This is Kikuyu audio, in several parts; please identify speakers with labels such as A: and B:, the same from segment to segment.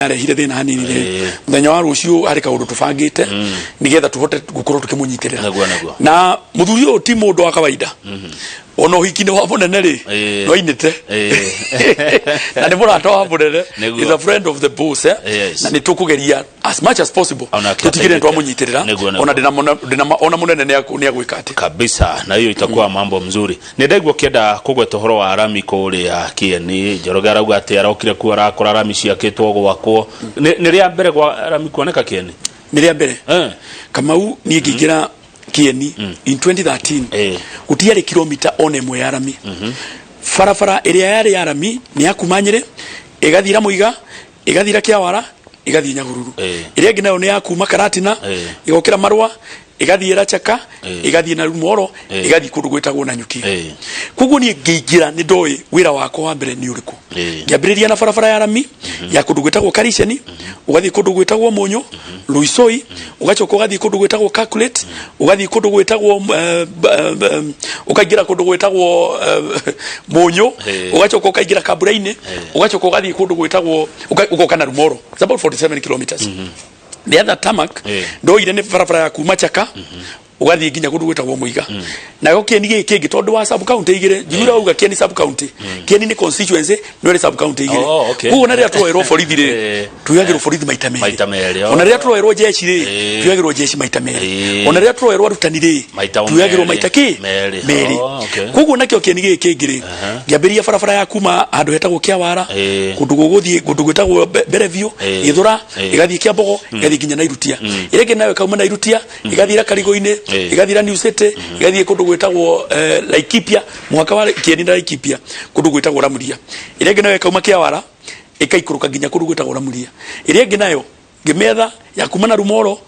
A: Arehire thĩna hanini rĩ, mũthenya wa rũciũ harĩ kaũndũ tũbangĩte nĩgetha tũhote gũkorwo tũkĩmũnyitĩrĩra.
B: Nĩguo.
A: Na mũthuri ũyũ ti mũndũ wa kawaida, ona ũhiki-inĩ wa mũnene rĩ, no ainĩte na nĩ mũrata wa mũnene. Is a friend of the boss, eh? Na nĩ tũkũgeria as much as possible
B: Onake
A: tũtigĩrĩre
B: ateithĩke.
A: twamũnyitĩrĩra.
B: Nĩguo.
A: Ona ndĩna ona mũnene nĩ agwĩka atĩ
B: Kabisa, na hiyo itakuwa mambo mzuri. Nĩ ndaigua ũkĩenda kũgweta ũhoro wa rami kũrĩa Kieni. Njoroge arauga atĩ arokire kuo arakora rami ciakĩtwo gwakwo. Nĩ rĩa mbere gwa rami kuoneka Kieni?
A: Nĩ rĩa mbere. Kamau, niĩ ngĩingĩra Kieni in 2013, gũtiarĩ kilomita ona ĩmwe ya rami. Barabara ĩrĩa yarĩ ya rami nĩ ya kuma Nyĩrĩ ĩgathira Mũiga, ĩgathira Kĩawara, ĩgathiĩ Nyahururu. Ĩrĩa ĩngĩ nayo nĩ ya kuma Karatina, ĩgokĩra Marũa, ĩgathiĩ Rachaka, ĩgathiĩ na Rumoro, ĩgathiĩ kũndũ gwĩtagwo Nanyuki. Koguo niĩ ngĩingĩra nĩ ndoĩ wĩra wakwa wa mbere nĩ ũrĩkũ. Ngĩambĩrĩria na barabara ya rami ya kũndũ gwĩtagwo Kariceni, ũgathiĩ kũndũ gwĩtagwo Mũnyũ, Luisoi, ũgacoka ũgathiĩ kũndũ gwĩtagwo Calculate, ũgathiĩ kũndũ gwĩtagwo ũkaingĩra kũndũ gwĩtagwo Mũnyũ, ũgacoka ũkaingĩra Kambura-inĩ, ũgacoka ũgathiĩ kũndũ gwĩtagwo ũgoka na Rumoro. It's about 47 kilometers. The other tarmac ndoire nĩ barabara ya kuma Chaka ũgathiĩ nginya kũndũ gwĩtagwo Mũiga. Nayo Kieni gĩkĩ kĩngĩ, tondũ wa sub county igĩrĩ, njiguire wauga Kieni sub county, Kieni nĩ constituency no ĩrĩ sub county igĩrĩ. Koguo na rĩrĩa tũroerwo borithi rĩ, tuoyagĩrwo borithi maita merĩ.
B: Maita merĩ, oh.
A: Ona rĩrĩa tũroerwo jeshi rĩ, tuoyagĩrwo jeshi maita merĩ. Ona rĩrĩa tũroerwo arutani rĩ,
B: Maita o
A: tuoyagĩrwo
B: merĩ.
A: maita kĩ?
B: Merĩ.
A: Merĩ. Koguo nakĩo Kieni gĩkĩ kĩngĩ rĩ, ngĩambĩrĩria barabara ya kuma handũ hetagwo Kĩawara, kũndũ gũgũthiĩ kũndũ gwĩtagwo Mberebiũ, Gĩthũra, ĩgathiĩ Kĩambogo, ĩgathiĩ nginya Nairutia. Ĩrĩa ĩngĩ nayo ĩkauma Nairutia, ĩgathiĩra Karigũ-inĩ, ĩgathiĩra New City, ĩgathiĩ kũndũ gwĩtagwo Laikipia, mũhaka wa Kieni na Laikipia, kũndũ gwĩtagwo Ramuria. Ĩrĩa ĩngĩ nayo ĩkauma Kĩawara, ĩkaikũrũka nginya kũndũ gwĩtagwo Ramuria. Ĩrĩa ĩngĩ nayo ngĩmĩetha ya kuma na Rumoro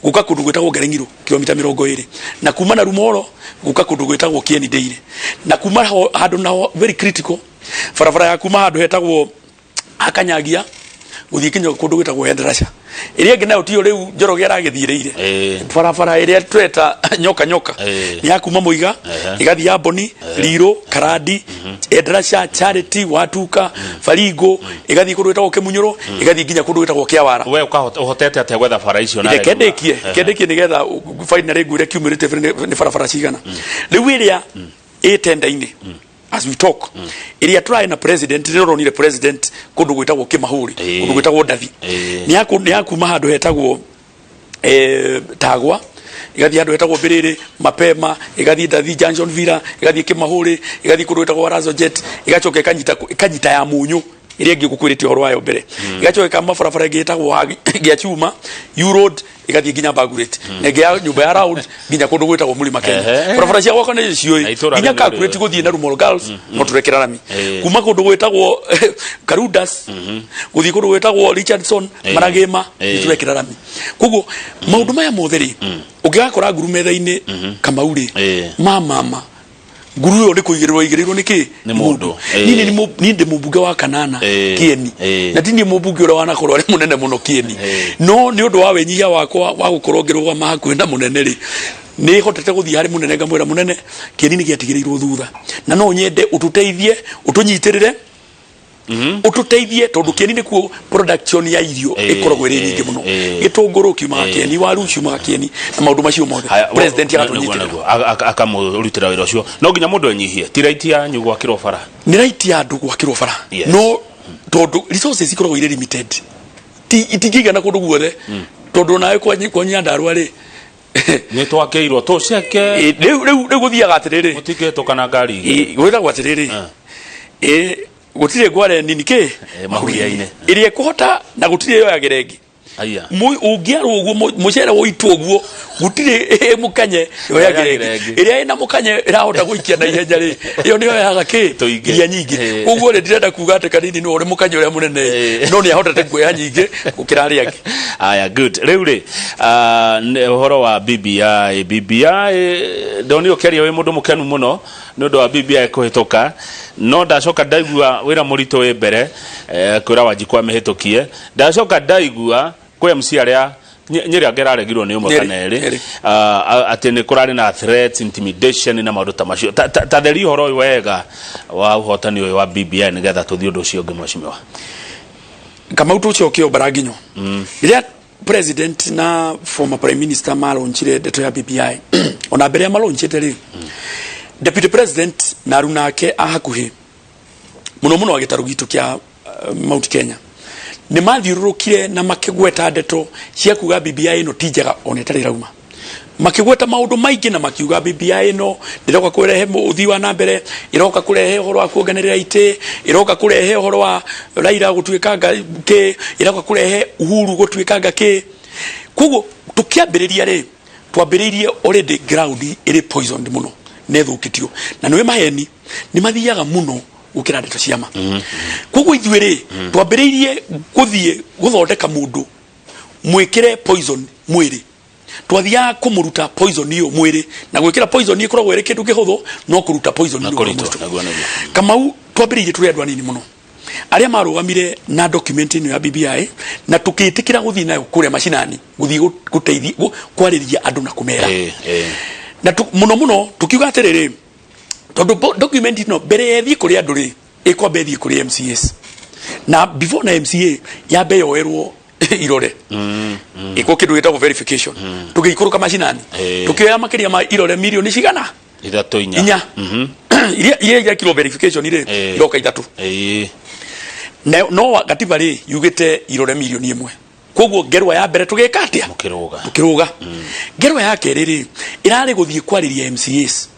A: guka kũndũ gwĩtagwo Ngereng'iro, kilomita 20, na kuma na Rumoro guka kũndũ gwĩtagwo Kieni Dairy, na kuma handũ naho very critical, barabara ya kuma handũ hetagwo Akanyagia gũthiĩ kinya kũndũ gwĩtagwo Endrasha. Ĩrĩa ĩngĩ nayo tiyo rĩu Njoroge aragĩthiĩrĩire, barabara ĩrĩa tweta nyoka nyoka, nĩ ya kuma Mũiga, ĩgathiĩ Amboni, Rirũ, Karandi, Endrasha, Charity, Watuka, Baringo, ĩgathiĩ kũndũ gwĩtagwo Kĩmunyũrũ, ĩgathiĩ nginya kũndũ gwĩtagwo Kĩawara.
B: We ũhotete atĩa gwetha bara icio na
A: Reke ndĩkie, reke ndĩkie nĩgetha finally ngwĩre cumulative nĩ barabara cigana rĩu ĩrĩa ĩ tenda-inĩ as we talk. Ĩrĩa tũrarĩ na president, rĩrĩa ũronire president kũndũ gwĩtagwo Kĩmahũri, kũndũ gwĩtagwo Ndathi, nĩ ya kuma handũ hetagwo Tagwa, ĩgathiĩ handũ hetagwo Mbĩrĩrĩ, Mapema, ĩgathiĩ Ndathi Junction Villa, ĩgathiĩ Kĩmahũrĩ, ĩgathiĩ kũndũ gwĩtagwo Warazo Jet, ĩgacoka ĩkanyita ya Mũnyũ ĩrĩa ĩngĩ ngũkwĩrĩte ũhoro wayo mbere, ĩgacoka ĩkama barabara ĩngĩ ĩtagwo Gĩa Chuma U Road, ĩgathiĩ nginya Bagureti, na ĩngĩ ya nyũmba ya round nginya kũndũ gwĩtagwo Mũrima Kenya. Barabara cia gwakwa nĩ
B: Na
A: ciũĩ
B: itũũra
A: nginya
B: rĩu nĩ
A: Calculate
B: rĩũĩ.
A: gũthiĩ na Rumoro Girls no tũrekera rami kuma kũndũ gwĩtagwo Karundas gũthiĩ kũndũ gwĩtagwo Richardson, Maragĩma, nĩ tũrekera rami. Koguo maũndũ maya mothe rĩ, ũngĩgakora nguru metha-inĩ, Kamau rĩ, ma mama nguru ĩyo nĩ kũigĩrĩrwo igĩrĩirwo nĩ kĩ?
B: Nĩ mũndũ.
A: Niĩ nĩ niĩ ndĩ mũmbunge wa kanana Kieni, na ti niĩ mũmbunge ũrĩa wanakorwo arĩ mũnene mũno Kieni, no nĩ ũndũ wa wĩnyihia wakwa wa gũkorwo ngĩrũgama hakuhĩ na mũnene rĩ, nĩ hotete gũthiĩ harĩ mũnene ngamwĩra, "Mũnene, Kieni nĩ gĩatigĩrĩirwo thutha na no nyende ũtũteithie, ũtũnyitĩrĩre, ũtũteithie, tondũ Kieni nĩkuo production ya irio ĩkoragwo ĩrĩ nyingĩ mũno. Gĩtũngũrũ kiumaga Kieni, waru ciumaga Kieni, na maũndũ macio mothe."
B: Haya,
A: President
B: nĩguo,
A: agatũnyitĩrĩra.
B: Nĩguo. Akamũrutĩra wĩra ũcio. No nginya mũndũ enyihie, ti right yanyu gwakĩrwo bara?
A: Nĩ right ya andũ gwakĩrwo bara, no tondũ resources ikoragwo irĩ limited, ti itingĩigana kũndũ guothe, tondũ onawe kwa Nyandarua rĩ,
B: Nĩ twakĩirwo tũceke.
A: Rĩu gũthiaga atĩrĩrĩ,
B: Mũtingĩhĩtũka na ngari igĩrĩ.
A: Gwĩtagwo atĩrĩrĩ, gũtirĩ ngware nini kĩ
B: mahuria-inĩ.
A: Ĩrĩa ĩkũhota na gũtirĩ yoyagĩra ĩngĩ.
B: Aya.
A: Ũngĩarwo ũguo mũcere ũitwo ũguo, gũtirĩ mũkanye yoyagĩra
B: Yoyagĩra
A: ĩngĩ.
B: ĩngĩ.
A: Ĩrĩa ĩna mũkanye ĩrahota gũikia na ihenya rĩ, ĩyo nĩyo yaga kĩ?
B: Tũingĩ.
A: Iria nyingĩ. Koguo rĩ, ndirenda kuga atĩ Kanini nĩwe ũrĩ mũkanye ũrĩa mũnene, no nĩ ahotete kuoya nyingĩ gũkĩra arĩa angĩ.
B: Aya, good. Rĩu rĩ, nĩ ũhoro wa BBI. BBI ndonire ũkĩaria wĩ mũndũ mũkenu mũno nĩ ũndũ wa BBI kũhĩtũka, no ndacoka ndaigua wĩra mũritũ wĩ mbere, kwĩra Wanjikũ amĩhĩtũkie. Ndacoka ndaigua kwĩ MC arĩa Nyĩrĩ angĩ araregirwo nĩ ũmwe
A: Nyeri,
B: kana erĩ,
A: Nyeri.
B: Atĩ nĩ kũrarĩ na threats, intimidation na maũndũ ta macio. Ta theria ũhoro ũyũ wega wa ũhotani ũyũ wa BBI nĩgetha tũthiĩ ũndũ ũcio ũngĩ, mheshimiwa.
A: Kamau, tũcoke o Mbaranginyo. Rĩrĩa president na former prime minister maronchire ndeto ya BBI, ona mbere ya maronchete rĩ, deputy president na aruna ake a hakuhĩ mũno mũno a gĩtarũ gitũ kĩa Mount Kenya nĩ mathiũrũrũkire na makĩgweta ndeto cia kuga BBI ĩno ti njega ona ĩtarĩ ĩrauma. Makĩgweta maũndũ maingĩ na makiuga BBI ĩno ndĩroka kũrehe ũthii wa na mbere, ĩroka kũrehe ũhoro wa kuonganĩrĩra itĩ, ĩroka kũrehe ũhoro wa Raila gũtuĩkanga kĩ, ĩroka kũrehe Uhuru gũtuĩkanga kĩ. Koguo tũkĩambĩrĩria rĩ, twambĩrĩirie already ground ĩrĩ poisoned mũno na ĩthũkĩtio na nĩwe maheni nĩ mathiaga mũno gũkĩra ndeto cia ma. Koguo ithuĩ rĩ, twambĩrĩirie gũthiĩ gũthondeka mũndũ mwĩkĩre poison mwĩrĩ. Twathiaga kũmũruta poison ĩyo mwĩrĩ, na gwĩkĩra poison ĩkoragwo ĩrĩ kĩndũ kĩhũthũ, no kũruta poison
B: Na
A: nĩ ũndũ
B: kũritũ,
A: mũritũ.
B: Naguo nĩguo.
A: Kamau, twambĩrĩirie tũrĩ andũ anini mũno arĩa marũgamire na document ĩno ya BBI na tũkĩtĩkĩra gũthiĩ nayo kũrĩa macinani, gũthiĩ gũteithia kwarĩria andũ na kũmera na mũno mũno tũkiuga atĩrĩrĩ, tondũ document ĩno mbere ya ĩthiĩ kũrĩ andũ rĩ, ĩkwamba ĩthiĩ kũrĩ MCAs, na before na MCA yambe yoerwo irore, ĩkwo kĩndũ gĩtagwo verification. Tũgĩikũrũka macinani, tũkĩoya makĩria ma irore mirioni cigana?
B: 3, 4.
A: 4 iria irekirwo verification rĩ, iroka 3. Na no gatiba rĩ yugĩte irore mirioni 1. Koguo ngerwa ya mbere tũgĩka atĩa?
B: Mũkĩrũga.
A: Tũkĩrũga. Ngerwa ya kerĩ rĩ, ĩrarĩ gũthiĩ kwarĩria MCAs,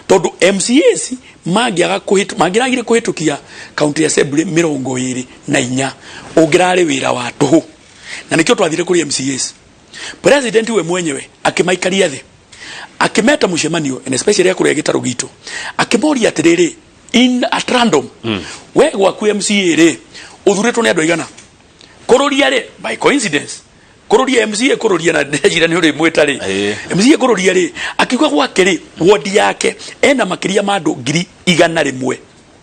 A: tondũ MCAs mangĩaga mangĩragire kũhĩtũkia county assembly 24, ũngĩrarĩ wĩra wa tũhũ, na nĩkĩo twathire kũrĩ MCAs. President we mwenyewe akĩmaikaria thĩ, akĩmeta mũcemanio, and especially akũrĩa gĩtarũ gitũ, akĩmoria atĩrĩrĩ, in at random, we gwaku MCA rĩ, ũthurĩtwo nĩ andũ aigana? Kũrũria rĩ, by coincidence kũrũria MCA, kũrũria na ndecira nĩ ũrĩ mwĩta rĩ, MCA kũrũria rĩ, akiuga gwake rĩ, wodi yake ena makĩria ma andũ 100,000,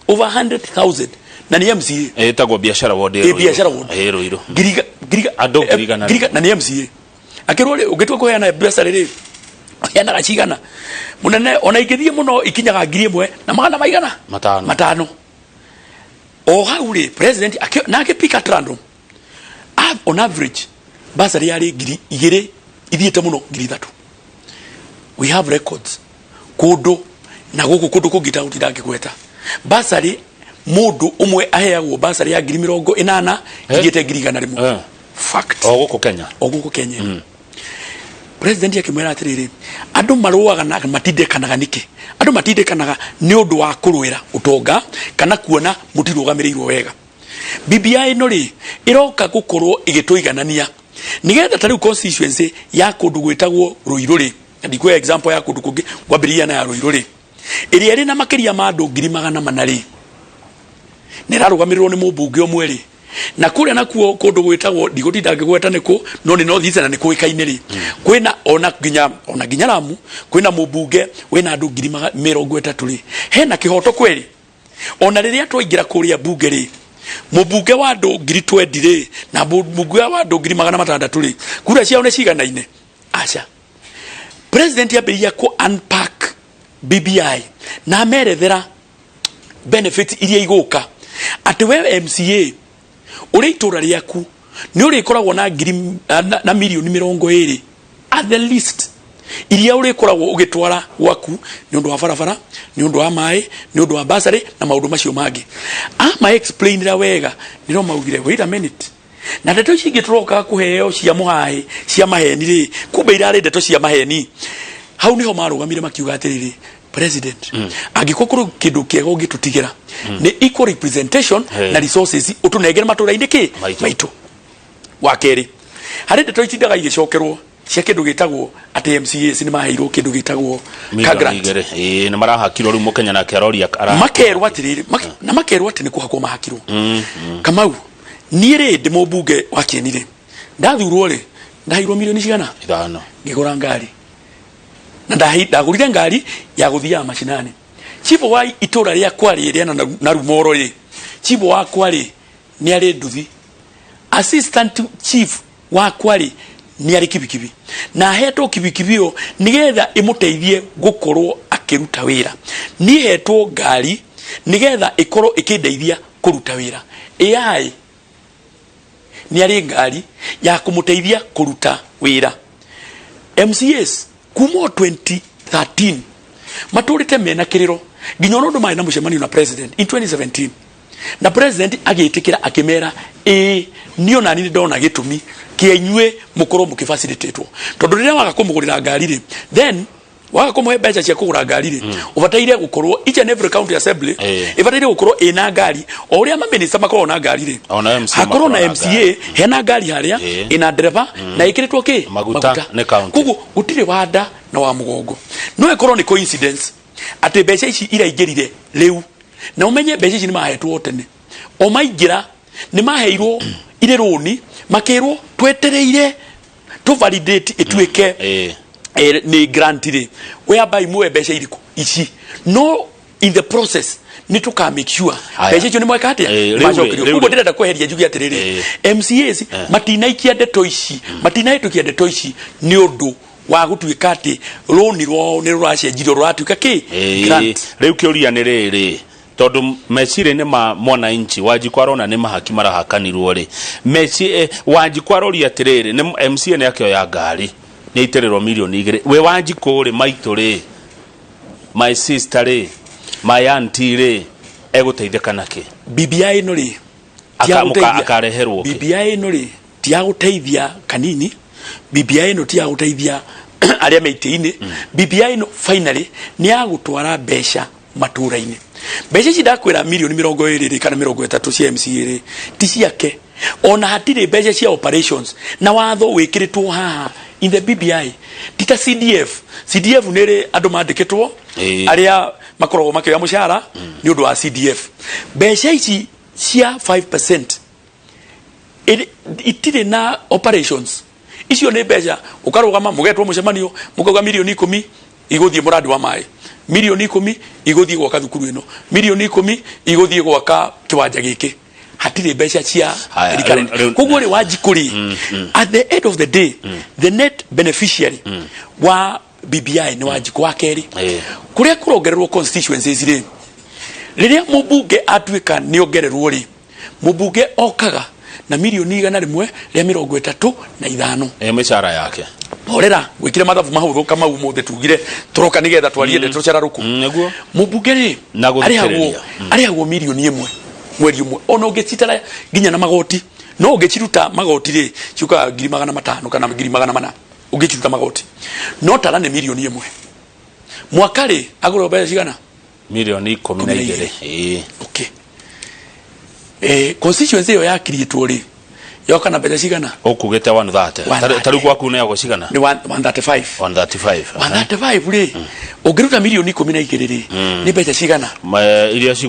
A: over 100,000, na nĩ MCA.
B: Ĩtagwo biashara ward.
A: Ĩ, biashara ward.
B: Ĩ, Ruiru.
A: Ngiriga
B: Andũ 100,000.
A: Na nĩ MCA. Akĩrwo rĩ, ũngĩtua kũheana mbeca rĩ, ũheanaga cigana? Mũnene, ona ingĩthiĩ mũno ikinyaga 1,000 na magana maigana?
B: 500.
A: 500. O hau rĩ, president na akĩ at random, on average basarĩ yarĩ 2,000, ithiĩte mũno 3,000. We have records kũndũ na gũkũ kũndũ kũngĩ itagũtinda ngĩgweta. Basarĩ mũndũ ũmwe aheagwo basarĩ ya 80,000, ithiĩte 100,000. Fact.
B: O gũkũ Kenya?
A: O gũkũ Kenya. President akĩmwĩra atĩrĩrĩ, andũ marũaga na matindĩkanaga nĩkĩ? Andũ matindĩkanaga nĩ ũndũ wa kũrũĩra ũtonga kana kuona mũtirũgamĩrĩirwo wega. BBI ĩno rĩ, ĩroka gũkorwo ĩgĩtũiganania nĩgetha ta rĩu constituency ya kũndũ gwĩtagwo Ruiru rĩ, na ndikuoya example ya kũndũ kũngĩ, ngwambĩrĩria na ya Ruiru rĩ, ĩrĩa ĩrĩ na makĩria ma andũ 400,000 rĩ, na ĩrarũgamĩrĩrwo nĩ mũmbunge ũmwe rĩ, na kũrĩa nakuo kũndũ gwĩtagwo, ndigũtinda ngĩgweta nĩkũ, no nĩ North Eastern na nĩ kũĩkaine rĩ, kwĩna ona nginya Lamu kwĩna mũmbunge wĩna andũ 30,000 rĩ, hena kĩhoto kweli? Ona rĩrĩa twaingĩra kũrĩa mbunge rĩ, mũmbunge wa andũ 20,000 rĩ, na mũmbunge wa andũ 600,000 rĩ, kura ciao nĩ ciganaine? Aca. President ambĩrĩria kũ unpack BBI na amerethera benefits iria igũka, atĩ we MCA ũrĩ itũra rĩaku nĩ ũrĩkoragwo na ngiri na mirioni 20 at the least iria ũrĩkoragwo ũgĩtwara gwaku nĩ ũndũ wa barabara, nĩ ũndũ wa maĩ, nĩ ũndũ wa basarĩ na maũndũ macio mangĩ. Ama explainira wega, nĩro maugire, "Wait a minute, na ndeto ici ingĩ tũrokaga kũheo cia mũhaĩ cia maheni rĩ, kumbe irarĩ ndeto cia maheni." Hau niho marũgamire makiuga atĩrĩrĩ, "President, angĩkorwo kũrĩ kĩndũ kĩega ũngĩtũtigĩra nĩ equal representation na resources ũtũnengere matũra-inĩ kĩ
B: Maitũ.
A: Maitũ." Wa kerĩ, harĩ ndeto itindaga igĩcokerwo cia kĩndũ gĩtagwo atĩ MCAs nĩ maheirwo kĩndũ gĩtagwo ka grant.
B: 2 milioni. Ĩĩ, nĩ marahakirwo rĩu, mũkenya nake aroria
A: Makerwo atĩrĩrĩ, na makerwo atĩ nĩ kũhakwo mahakirwo. Kamau, niĩ rĩ, ndĩ mũmbunge wa Kĩeni rĩ, ndathurwo rĩ, ndaheirwo milioni cigana?
B: 5.
A: Ngĩgũra ngari, na ndagũrire ngari ya gũthiaga macinani. Chifu wa itũra rĩakwa rĩ, rĩa na Rumoro rĩ, chifu wakwa rĩ nĩ arĩ nduthi, assistant chief wakwa rĩ nĩ arĩ kibikibi, na ahetwo kibikibi ĩyo nĩgetha ĩmũteithie gũkorwo akĩruta wĩra. Niĩ hetwo ngari nĩgetha ĩkorwo ĩkĩndeithia kũruta wĩra. AI Nĩ arĩ ngari ya kũmũteithia kũruta wĩra. MCAs kuma o 2013 matũrĩte mena kĩrĩro, nginya ona ũndũ marĩ na mũcemanio na president in 2017, na president agĩtĩkĩra, akĩmera ĩĩ, niĩ ona niĩ ndona gĩtũmi kĩa inyuĩ mũkorwo mũkĩfacilitatwo, tondũ rĩrĩa waga kũmũgũrĩra ngari rĩ, then waga kũmũhe mbeca cia kũgũra ngari rĩ, ũbataire gũkorwo each and every county assembly ĩbataire gũkorwo ĩna ngari o ũrĩa maminista makoragwo na ngari rĩ.
B: Ona MCA
A: hakorwo na
B: makoragwo na
A: MCA hena ngari harĩa ĩna ndereba na ĩkĩrĩtwo kĩ?
B: Maguta nĩ county.
A: Koguo gũtirĩ wa nda na wa mũgongo. No ĩkorwo nĩ coincidence atĩ mbeca ici iraingĩrire rĩu, na ũmenye mbeca ici nĩ mahetwo tene. O maingĩra nĩ maheirwo irĩ rũni, makĩrwo twetereire tũ validate ĩtuĩke nĩ grant rĩ, whereby muoe mbeca irĩkũ ici, no in the process nĩ tũka make sure
B: Aya.
A: mbeca icio nĩ mweka atĩa?
B: Rĩu
A: Macokerio.
B: rĩu
A: Koguo ndĩrenda kweheria njuge atĩrĩrĩ, MCAs matinaikia ndeto ici, matinahĩtũkia ndeto ici nĩ ũndũ wa gũtuĩka atĩ rũni rwao nĩ rũracenjirio rũratuĩka kĩ? Grant.
B: Rĩu kĩũria nĩ rĩrĩ, tondũ meciria-inĩ ma mwananchi Wanjikũ arona nĩ mahaki marahakanirwo rĩ, Wanjikũ aroria atĩrĩrĩ, nĩ MCA nĩ akĩoya ngari, nĩ aitĩrĩrwo mirioni 2, we Wanjikũ rĩ, maitũ rĩ, my sister rĩ, my auntie rĩ, egũteithĩka nakĩ?
A: BBI ĩno rĩ, ti ya gũteithia.
B: Akareherwo kĩ?
A: BBI ĩno rĩ, ti ya gũteithia kanini. BBI ĩno ti ya gũteithia arĩa me itĩ-inĩ. BBI ĩno finally nĩ ya gũtwara mbeca matũra-inĩ. Mbeca ici ndakwĩra, mirioni 20 rĩ, kana 30 cia MCA rĩ, ti ciake. Ona hatirĩ mbeca cia operations, na watho wĩkĩrĩtwo haha in the BBI ti ta CDF. CDF nĩ rĩ andũ mandĩkĩtwo arĩa makoragwo makĩoya mũcara nĩ ũndũ wa CDF. Mbeca ici cia 5% itirĩ na operations. Icio nĩ mbeca ũkarũgama, mũgetwo mũcemanio, mũkauga mirioni 10 igũthiĩ mũrandi wa maĩ, mirioni 10 igũthiĩ gwaka thukuru ĩno, mirioni 10 igũthiĩ gwaka kĩwanja gĩkĩ. Hatirĩ mbeca cia
B: Haya,
A: recurrent. Koguo rĩ, Wanjikũ rĩ, at the end of the day, the net beneficiary wa BBI nĩ Wanjikũ. Wa kerĩ, kũrĩa kũrongererwo constituencies rĩ, rĩrĩa mũmbunge atuĩka nĩ ongererwo rĩ, mũmbunge okaga na mirioni 135.
B: Mĩcara yake.
A: Horera, gwĩkire mathabu mahũthũ kama ũmũthĩ tugire tũroka nĩgetha twarie ndeto cararũkũ.
B: Nĩguo.
A: Mũmbunge rĩ,
B: Na
A: arĩhagwo
B: gũthikĩrĩria.
A: Arĩhagwo mirioni 1 mweri ũmwe, ona ũngĩcitara nginya na magoti, no ũngĩciruta magoti rĩ, ciũkaga 500,000 kana 400,000 ũngĩciruta magoti, no tara nĩ mirioni 1 mwaka rĩ, agũrwo mbeca cigana?
B: Mirioni 12.
A: Okay, constituency ĩyo yakiriĩtwo rĩ, yoka na mbeca cigana?
B: Ũkugĩte 130.
A: 130.
B: Ta rĩu gwaku nĩ cigana?
A: Nĩ 135.
B: 135.
A: 135 rĩ, ũngĩruta mirioni 12 rĩ, nĩ mbeca cigana?
B: Iria cigũ